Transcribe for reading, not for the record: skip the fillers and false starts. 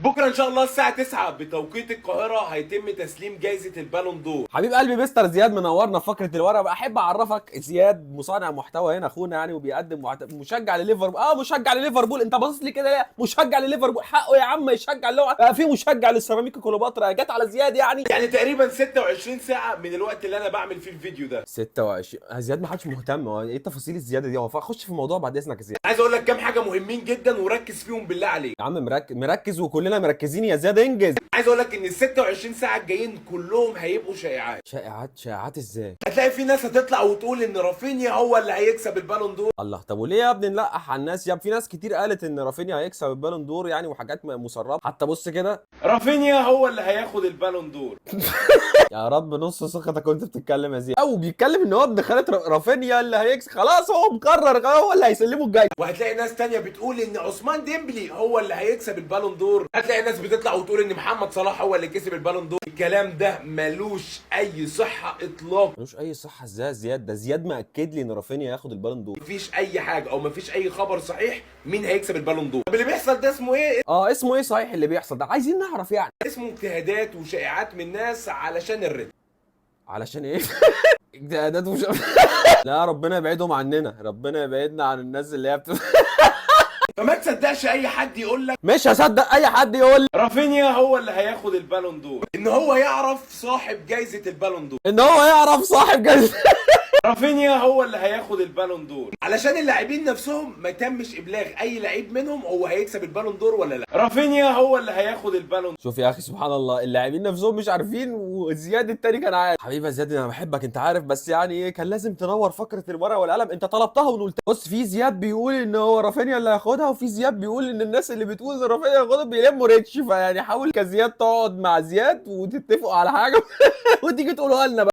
بكره ان شاء الله الساعة 9 بتوقيت القاهرة هيتم تسليم جائزة البالون دور. حبيب قلبي مستر زياد منورنا في فقره الورقه. احب اعرفك زياد مصنع محتوى هنا اخونا يعني، وبيقدم مشجع لليفربول. مشجع لليفربول، انت باصص لي كده ليه؟ مشجع لليفربول حقه يا عم يشجع، اللي هو في مشجع للسيراميكا كليوباترا، جت على زياد يعني. يعني تقريبا 26 ساعة من الوقت اللي انا بعمل فيه الفيديو ده. 26 زياد ما حدش مهتم، هو ايه التفاصيل الزيادة دي؟ هو خش في الموضوع بعد اذنك يا زياد. عايز اقول لك كام حاجة مهمين جدا وركز فيهم بالله عليك. يا عم مركز مركز وكلنا مركزين يا زياد، انجز. عايز اقول لك ان ال 26 ساعة الجايين كلهم هيبقوا شائعات. شائعات؟ شائعات ازاي؟ هتلاقي في ناس هتطلع وتقول ان رافينيا هو اللي هيكسب البالون دور. الله، طب وليه يا ابني نلقح على الناس؟ يا في ناس كتير قالت ان رافينيا هيكسب البالون دور يعني، وحاجات مسربه حتى. بص كده، رافينيا هو اللي هياخد البالون دور. يا رب نص ثقتك كنت بتتكلم يا زياد، او بيتكلم ان هو ابن خالة رافينيا اللي هيكسب، خلاص هو مقرر، خلاص هو اللي هيسلمه الجاي. وهتلاقي ناس تانية بتقول ان عثمان ديمبلي هو اللي هيكسب البالون دور. هتلاقي ناس بتطلع وتقول ان محمد صلاح هو اللي كسب البالون دور. الكلام ده ملوش اي صحة اطلاقا. ملوش اي صحة ازاي يا زياد؟ ده زياد مأكد لي ان رافينيا ياخد البالون دور. مفيش اي حاجة او مفيش اي خبر صحيح مين هيكسب البالون دور. طب اللي بيحصل ده اسمه ايه؟ اسمه ايه صحيح اللي بيحصل ده؟ عايزين نعرف يعني. اسمه اجتهادات وشائعات من ناس علشان ال rate. علشان ايه؟ اجتهادات لا ربنا يبعدهم عننا، ربنا يبعدنا عن الناس اللي هي فما تصدقش اي حد يقول لك مش هصدق اي حد يقول لي رافينيا هو اللي هياخد البالون دور، ان هو يعرف صاحب جايزة البالون دور. ان هو يعرف صاحب جايزة. رافينيا هو اللي هياخد البالون دور علشان اللاعبين نفسهم ما تمش ابلاغ اي لعيب منهم هو هيكسب البالون دور ولا لا. رافينيا هو اللي هياخد البالون. شوف يا اخي سبحان الله، اللاعبين نفسهم مش عارفين وزياد التاني كان عارف. حبيبي يا زياد انا بحبك انت عارف، بس يعني ايه كان لازم تنور فقره الورقة والقلم، انت طلبتها ونقولت. بص في زياد بيقول ان هو رافينيا اللي هياخدها، وفي زياد بيقول ان الناس اللي بتقول ان رافينيا هياخدها بيلموا reach. فيعني حاول كزياد تقعد مع زياد وتتفقوا على حاجة وتيجي تقولوها لنا بقى.